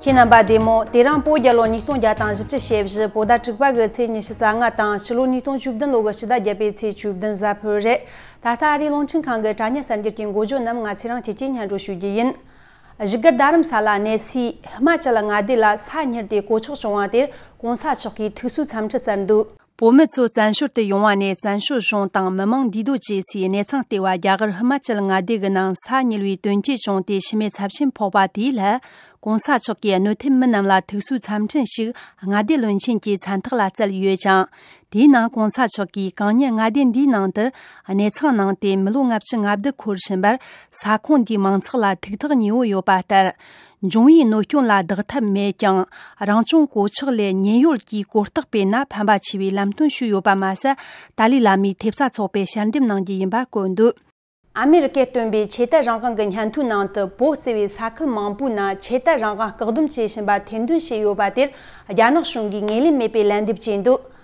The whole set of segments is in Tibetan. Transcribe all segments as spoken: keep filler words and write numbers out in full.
ཁྱེད་རྣམ་པ་བདེ་མོ། དེ་རིང་བོད་རྒྱལ་ལོ་ཉིས་སྟོང་བརྒྱ་དང་བཞི་བཅུ་ཞེ་བཞི། བོད་ཟླ་དྲུག་པ་གི་ཚེས་ཉི་ཤུ་རྩ་ལྔ་དང་། སྤྱི་ལོ་ཉིས་སྟོང་བཅུ་བདུན་ལོ་གི་སྤྱི་ཟླ་བརྒྱད་པའི་ཚེས་བཅུ་བདུན་གཟའ་ཕུར་བུ་རེད། ད་ལྟ་ཨ་རིའི་རླུང་འཕྲིན་ཁང་གི་དྲ་བརྙན་གསར་འགྱུར་གྱི་འགོ་བརྗོད་རྣམས་ང་ཚེ་རིང་སྐྱིད་ཀྱིས་སྙན་སྒྲོན་ཞུ་རྒྱུ་ཡིན། བཞུགས་སྒར་རྡ་རམ་ས་ལ་གནས་སའི་ཧི་མ་ཅལ་མངའ་སྡེ་ལ་ས་ཉིལ་ཏེ་གོད་ཆག་བྱུང་བ་དེར་གོང་ས་མཆོག་གིས་ཐུགས་གསོའི་འཚམས་འདྲི་སྩལ་འདུག། བོད་མི་ཚོ་བཙན་བྱོལ་དུ་ཡོང་བ་ནས་བཙན་བྱོལ་གཞུང་དང་མི་མང་འདུས་སྡོད་བྱེད་སའི་གནས་ཚང་ལྟེ་བ་རྒྱ་གར་ཧི་མ་ཅལ་མངའ་སྡེ་གི་ནང་ས་ཉིལ་བའི་དོན་རྐྱེན་བྱུང་སྟེ་ཤི་རྨས་ཚབས་ཆེན་ཕོག་པ་དེའི་སླད། གོང་ས་མཆོག་གིས་གནོད་ཐེབས་མི་རྣམས་ལ་ཐུགས་གསོའི་འཚམས་འཕྲིན་ཞིག་མངའ་སྡེ་བློན་ཆེན་གྱི་མཚན་ཐོག་ལ་བསྩལ་ཡོད་ཅིང་། དེའི་ནང་གོང་ས་མཆོག་གིས་གང་ཉིད་མངའ་སྡེ་འདིའི་ནང་དུ་གནས་ཚང་གནང་སྟེ་མི་ལོ་ལྔ་བཅུ་ང་བདུན་འཁོར་བཞིན་པར་ས་ཁོངས་འདིའི་མང་ཚོགས་ལ་ཐུགས་ཐག་ཉེ་བོ་ཡོད་པ་ལྟར། འབྱུང་བའི་གནོད་སྐྱོན་ལ་བདག་ཐབས་མེད་ཀྱང་། རང་བྱུང་གོད་ཆག་ལས་ཉེན་གཡོལ་གྱིས་གོ་རྟོགས་སྤེལ་ན་ཕན་པ་ཆེ་བའི་ལམ་སྟོན་ཞུས་ཡོད་པ་མ་ཟད། ཏཱ་ལའི་བླ་མའི་ཐེབས་རྩ་ཚོགས་པས་ཞལ་འདེབས་གནང་རྒྱུ་ཡིན་པ་བཀོད་འདུག། ཨ་མེ་རི་ཀས་བཏོན་པའི་ཆོས་དད་རང་དབང་གི་སྙན་ཐོའི་ནང་དུ། བོད་གཙོས་པའི་ས་ཁུལ་མང་པོའི་ནང་ཆོས་དད་རང་དབང་བཀག་སྡོམ་བྱེད་བཞིན་པ་ཐེར་འདོན་བྱས་ཡོད་པ་དེར། རྒྱ་ནག་གཞུང་གིས་ངོས་ལེན་མེད་པའི་ལན་འདེབས་བྱས་འདུག།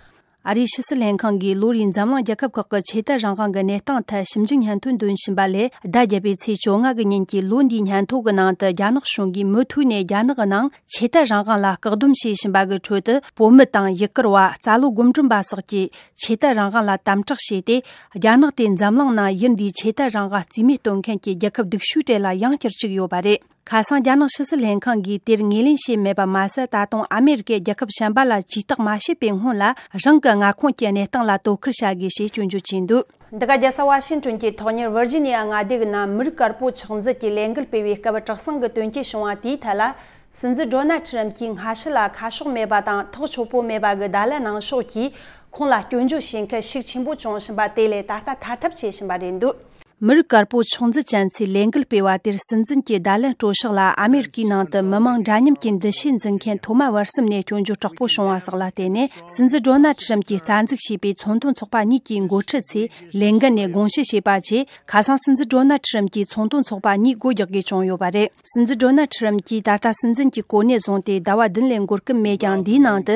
ཨ་རིའི་ཕྱི་སྲིད་ལྷན་ཁང་གིས་ལོ་རེའི་འཛམ་གླིང་རྒྱལ་ཁབ་ཁག་གི་ཆོས་དད་རང་དབང་གི་གནས་སྟངས་ཐད་ཞིབ་འཇུག་སྙན་ཐོ་འདོན་བཞིན་པ་ལས། ཟླ་བརྒྱད་པའི་ཚེས་བཅོ་ལྔ་གི་ཉིན་གྱི་ལོ་འདིའི་སྙན་ཐོ་གི་ནང་དུ། རྒྱ་ནག་གཞུང་གིས་མུ་མཐུད་ནས་རྒྱ་ནག་གི་ནང་ཆོས་དད་རང་དབང་ལ་བཀག་སྡོམ་བྱེད་བཞིན་པ་གི་ཁྲོད་དུ། བོད་མི་དང་ཡུ་གུར་བ། རྩ་ལོ་སྒོམ་སྒྲོན་པ་སོགས་ཀྱིས་ཆོས་དད་རང་དབང་ལ་དམ་དྲག་བྱས་ཏེ། རྒྱ་ནག་དེ་འཛམ་གླིང་ནང་ཡུལ་འདིའི་ཆོས་དད་རང་དབང་རྩིས་མེད་གཏོང་མཁན་གྱི་རྒྱལ་ཁབ་སྡུག་ཤོས་གྲས་ལ་ཡང་བསྐྱར་བཅུག་ཡོད་པ་རེད། ཁ་སང་རྒྱ་ནག་ཕྱི་སྲིད་ལྷན་ཁང་གིས་དེར་ངོས་ལེན་བྱས་མེད་པ་མ་ཟད། ད་དུང་ཨ་མེ་རི་ཀས་རྒྱལ་ཁབ་གཞན་པ་ལ་ཇུས་གཏོགས་མ་བྱས་པའི་སྔོན་ལ། རང་གི་མངའ་ཁོངས་ཀྱི་གནས་སྟངས་ལ་དོ་ཁུར་བྱ་དགོས་ཞེས་སྐྱོན་བརྗོད་བྱས་འདུག། འདི་ག་རྒྱལ་ས་ཝ་ཤིང་ཏོན་གྱི་ཐོག་སྙེར་ཝར་ཇི་ནི་ཡ་མངའ་སྡེ་གི་ནང་མི་རིགས་དཀར་པོ་ཆགས་འཛིན་གྱི་ལས་འགུལ་སྤེལ་བའི་སྐབས་དྲག་ཟིང་གི་དོན་རྐྱེན་བྱུང་བ་དེའི་ཐད་ལ། སྲིད་འཛིན་ཌོ་ནལ་ཁྲི་རམ་གྱིས་སྔ་ཕྱི་ལ་ཁ་ཕྱོགས་མེད་པ་དང་ཐག་ཆོད་པོ་མེད་པ་གི་བརྡ་ལན་གནང་ཕྱོགས་ཀྱིས། ཁོང་ལ་སྐྱོན་བརྗོད་བྱེད་མཁན་ཤུགས་ཆེན་པོ་བྱུང་བཞིན་པ་དེ་ལས་ད་ལྟ་ཐར་ཐབས་བྱེད་བཞིན་པ་རེད་འདུག། མི་རིགས་དཀར་པོ་ཕྱོགས་འཛིན་ཅན་ཚོས་ལས་འགུལ་སྤེལ་བ་དེར་སྲིད་འཛིན་གྱི་བརྡ་ལན་སྤྲོད་ཕྱོགས་ལ། ཨ་མེ་རི་ཀའི་ནང་དུ་མི་མང་འདྲ་མཉམ་གྱི་འདུ་ཤེས་འཛིན་མཁན་ཐོག་མ་བར་གསུམ་ནས་སྐྱོན་བརྗོད་དྲག་པོ་བྱུང་བ་སོགས་ལ་བརྟེན་ནས། སྲིད་འཛིན་ཌོ་ནལ་ཁྲི་རམ་གྱིས་རྩ་འཛུགས་བྱས་པའི་ཚོང་དོན་ཚོགས་པ་གཉིས་ཀྱི་འགོ་ཁྲིད་ཚོས་ལས་འགུལ་ནས་དགོངས་ཞུ་བྱས་པ་བཅས། ཁ་སང་སྲིད་འཛིན་ཌོ་ནལ་ཁྲི་རམ་གྱིས་ཚོང་དོན་ཚོགས་པ་གཉིས་སྒོ་རྒྱག་དགོས་བྱུང་ཡོད་པ་རེད། སྲིད་འཛིན་ཌོ་ནལ་ཁྲི་རམ་གྱིས་ད་ལྟ་སྲིད་འཛིན་གྱི་གོ་གནས་བཟུང་སྟེ་ཟླ་བ་བདུན་ལས་འགོར་གྱི་མེད་ཀྱང་། འདིའི་ནང་དུ་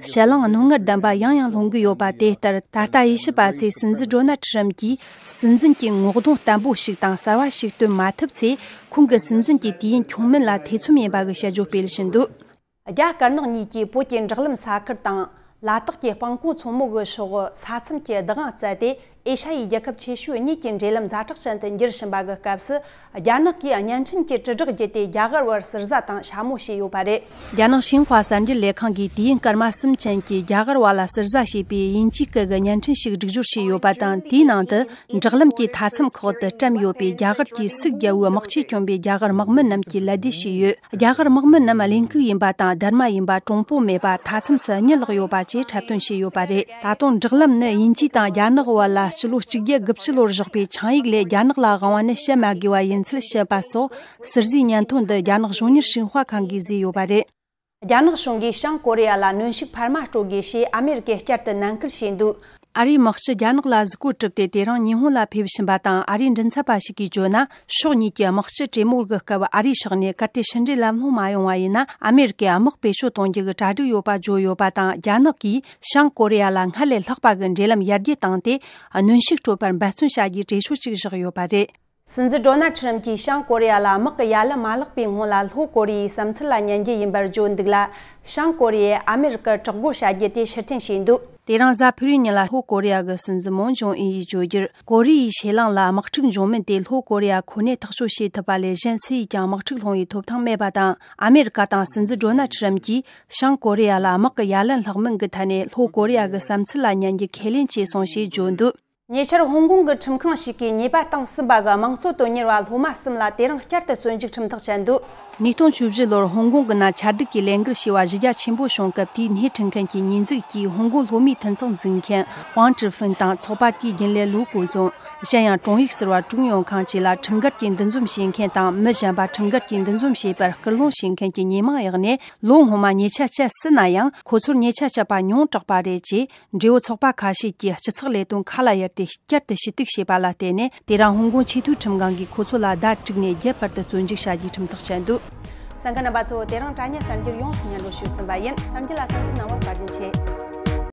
ཞལ་ལངས་རྣོ་ངར་ལྡན་པ་ཡང་ཡང་སློང་གི་ཡོད་པ་དེ་ལྟར། ད་ལྟ་དབྱེ་ཞིབ་པ་ཚོས་སྲིད་འཛིན་ཌོ་ནལ་ཁྲི་རམ་གྱིས་སྲིད་འཛིན་གྱི་ངོ་གདོང་བརྟན་པོ་ཞིག་དང་གསར་བ་ཞིག་སྟོན་མ་ཐུབ་ཚེ། ཁོང་གི་སྲིད་འཛིན་གྱི་དུས་ཡུན་ཁྱོན་མིན་ལ་ཐེ་ཚོམ་ཡིན་པ་གི་དཔྱད་བརྗོད་སྤེལ་བཞིན་འདུག། རྒྱ་དཀར་ནག་གཉིས་ཀྱིས་བོད་ཀྱི་འབྲེལ་ལམ་ས་ཁུལ་དང་། ལ་དྭགས་ཀྱི་སྤང་གོང་མཚོ་མོ་གི་ཕྱོགས་ས་མཚམས་ཀྱི་བདག་དབང་བཙལ་ཏེ། ཨེ་ཤ་ཡའི་རྒྱལ་ཁབ་ཆེ་ཤོས་གཉིས་ཀྱི་འབྲེལ་ལམ་ཛ་དྲག་ཅན་དུ་འགྱུར་བཞིན་པ་གི་སྐབས་སུ། རྒྱ་ནག་གིས་བརྙན་འཕྲིན་གྱི་དྲིལ་བསྒྲགས་བརྒྱུད་དེ་རྒྱ་གར་བར་ཟུར་ཟ་དང་ཞྭ་མོ་བྱས་ཡོད་པ་རེད། རྒྱ་ནག་ཤིན་ཧྭ་གསར་འགྱུར་ལས་ཁང་གིས་དུས་ཡུན་སྐར་མ་གསུམ་ཅན་གྱི་རྒྱ་གར་བ་ལ་ཟུར་ཟ་བྱས་པའི་དབྱིན་ཇིའི་སྐད་ཀྱི་བརྙན་འཕྲིན་ཞིག་སྒྲིག་སྦྱོར་བྱས་ཡོད་པ་དང་། དེའི་ནང་དུ། འབྲེལ་ལམ་གྱི་མཐའ་མཚམས་ཁག་ཏུ་བཀྲམ་ཡོད་པའི་རྒྱ་གར་གྱི་སུད་རྒྱལ་པོའི་དམག་ཆས་གྱོན་པའི་རྒྱ་གར་དམག་མི་རྣམས་ཀྱིས་ལད་ཟློས་བྱས་ཡོད། རྒྱ་གར་དམག་མི་རྣམས་གླིང་སྐུགས་ཡིན་པ་དང་སྡར་མ་ཡིན་པ། གྲུང་པོ་མེད་པ། མཐའ་མཚམས་སུ་གཉིད་ལོག་ཡོད་པ་བཅས་འཁྲབ་སྟོན་བྱས་ཡོད་པ་རེད། ད་དུང་འབྲེལ་ལམ་ནི་དབྱིན་ཇི་དང་རྒྱ་ནག་བར་ལ་སྤྱི་ལོ་གཅིག་བརྒྱ་དགུ་བཅུ་ལོར་བཞག་པའི་ཆིངས་ཡིག་ལས། རྒྱ་ནག་ལ་དབང་བ་ནི་བཤད་མ་དགོས་པ་ཡིན་ཚུལ་བཤད་པ་སོགས། ཟུར་ཟའི་སྙན་ཐོ་འདི་རྒྱ་ནག་གཞུང་གཉེར་ཤིན་ཧྭ་ཁང་གིས་བཟོས་ཡོད་པ་རེད། རྒྱ་ནག་གཞུང་གིས་བྱང་ཀོ་རི་ཡ་ལ་གནོན་ཤུགས་འཕར་མ་སྤྲོད་དགོས་ཞེས་ཨ་མེ་རི་ཀས་བསྐྱར་དུ་ནན་སྐུལ་བྱས་འདུག། ཨ་རིའི་དམག་སྤྱི་རྒྱ་ནག་ལ་གཟིགས་སྐོར་གྲུབ་སྟེ་དེ་རིང་ཉི་ཧོང་ལ་ཕེབས་བཞིན་པ་དང་། ཨ་རིའི་མགྲིན་ཚབ་པ་ཞིག་གིས་བརྗོད་ན། ཕྱོགས་གཉིས་ཀྱི་དམག་སྤྱི་གྲོས་མོལ་གྱི་སྐབས་ཨ་རིའི་ཕྱོགས་ནས་གལ་ཏེ་ཕྱི་འབྲེལ་ལམ་ལྷོང་མ་ཡོང་བ་ཡིན་ན། ཨ་མེ་རི་ཀས་དམག་བེད་སྤྱོད་གཏོང་རྒྱུ་གི་གྲ་སྒྲིག་ཡོད་པ་བརྗོད་ཡོད་པ་དང་། རྒྱ་ནག་གིས་བྱང་ཀོ་རི་ཡ་ལ་སྔར་ལས་ལྷག་པ་གི་འབྲེལ་ལམ་ཡར་རྒྱས་བཏང་སྟེ། གནོན་ཤུགས་སྤྲོད་པར་འབད་བརྩོན་བྱ་རྒྱུའི་གྲོས་ཆོད་ཅིག་བཞག་ཡོད་པ་རེད། སྲིད་འཛིན་ཌོ་ནལ་ཁྲི་རམ་གྱིས་བྱང་ཀོ་རི་ཡ་ལ་དམག་གི་ཡ་ལན་མ་བརླག་པའི་སྔོན་ལ་ལྷོ་ཀོ་རི་ཡའི་བསམ་ཚུལ་ལ་ཉན་རྒྱུ་ཡིན་པར་བརྗོད་འདུག་ལ། བྱང་ཀོ་རི་ཡས་ཨ་མེ་རི་ཀར་དྲག་རྒོལ་བྱ་རྒྱུ་དེ་ཕྱིར་འཐེན་བྱས་འདུག། དེ་རིང་གཟའ་ཕུར་བུའི་ཉིན་ལ་ལྷོ་ཀོ་རི་ཡ་གི་སྲིད་འཛིན་མོན་ཇུང་ཨིན་ཡིས་བརྗོད་རྒྱུར། ཀོ་རི་ཡའི་ཕྱེད་གླིང་ལ་དམག་འཁྲུག་འབྱུང་མིན་དེ་ལྷོ་ཀོ་རི་ཡ་ཁོ་ནས་ཐག་གཅོད་བྱེད་ཐུབ་པ་ལས། གཞན་སུ་ཡིས་ཀྱང་དམག་འཁྲུག་སློང་བའི་ཐོབ་ཐང་མེད་པ་དང་། ཨ་མེ་རི་ཀ་དང་སྲིད་འཛིན་ཌོ་ནལ་ཁྲི་རམ་གྱིས་བྱང་ཀོ་རི་ཡ་ལ་དམག་གི་ཡ་ལན་ལྷག་མིན་གྱི་ཐད་ནས་ལྷོ་ཀོ་རི་ཡ་གི་བསམ་ཚུལ་ལ་ཉན་རྒྱུ་ཁས་ལེན་བྱས་སོང་ཞེས་བརྗོད་འདུག། ཉེ་ཆར་ཧོང་ཀོང་གི་ཁྲིམས་ཁང་ཞིག་གིས་ཉེས་པ་བཏང་ཟིན་པ་གི་དམངས་གཙོ་དོན་གཉེར་བ་སློབ་མ་གསུམ་ལ་དེ་རིང་བསྐྱར་དུ་བཙོན་འཇུག་ཁྲིམས་ཐག་བཅད་འདུག། ཉིས་སྟོང་བཅུ་བཞི་ལོར་ཧོང་ཀོང་གི་ནང་ཆ་སྡུག་གི་ལས་འགུལ་བྱས་པ་གཞི་རྒྱ་ཆེན་པོ་བྱུང་སྐབས། དེའི་སྣེ་ཁྲིད་མཁན་གྱི་ཉེས་འཛུགས་ཀྱིས་ཧོང་ཀོང་སློབ་མའི་མཐུན་ཚོགས་འཛིན་མཁན་ཧུང་ཀྲི་ཧྥིན་དང་། ཚོགས་པ་དེའི་རྒྱུན་ལས་ལུའུ་ཀུའུ་ཙུང་། གཞན་ཡང་། ཀྲུང་ཡིག་ཟུར་པ་ཀྲུང་ཡོང་ཁང་བཅས་ལ་ཁྲིམས་འགལ་གྱིས་འདུ་འཛོམས་བྱེད་མཁན་དང་། མི་གཞན་པ་ཁྲིམས་འགལ་གྱིས་འདུ་འཛོམས་བྱེད་པར་སྐུལ་སློང་བྱེད་མཁན་གྱི་ཉེས་མིང་གཡུགས་ནས། ལོ་སྔོན་མ་ཉེས་ཆད་བཅད་ཟིན་ན་ཡང་། ཁོ་ཚོར་ཉེས་ཆད་བཅད་པ་ཉུང་དྲགས་པ་རེད་ཅེས། འབྲེལ་ཡོད་ཚོགས་པ་ཁ་ཤས་ཀྱིས་སྤྱི་ཚོགས་ལས་དོན་ཁ་ལ་གཡར་ཏེ་བསྐྱར་དུ་ཞུ་གཏུག་བྱས་པ་ལ་བརྟེན་ནས། དེ་རིང་ཧོང་ཀོང་ཆེས་མཐོའི་ཁྲིམས་ཁང་གིས་ཁོ་ཚོ་ལ་ཟླ་དྲུག་ནས་བརྒྱད་བར་དུ་བཙོན་འཇུག་བྱ་རྒྱུའི་ཁྲིམས་ཐག་བཅད་འདུག། གསན་མཁན་རྣམ་པ་ཚོ། དེ་རིང་དྲ་བརྙན་གསར་འགྱུར་ཡོངས་སུ་སྙན་སྒྲོན་ཞུས་ཟིན་པ་ཡིན། གསར་འགྱུར་ལ་གསན་གཟིགས་གནང་བར་བཀའ་དྲིན་ཆེ།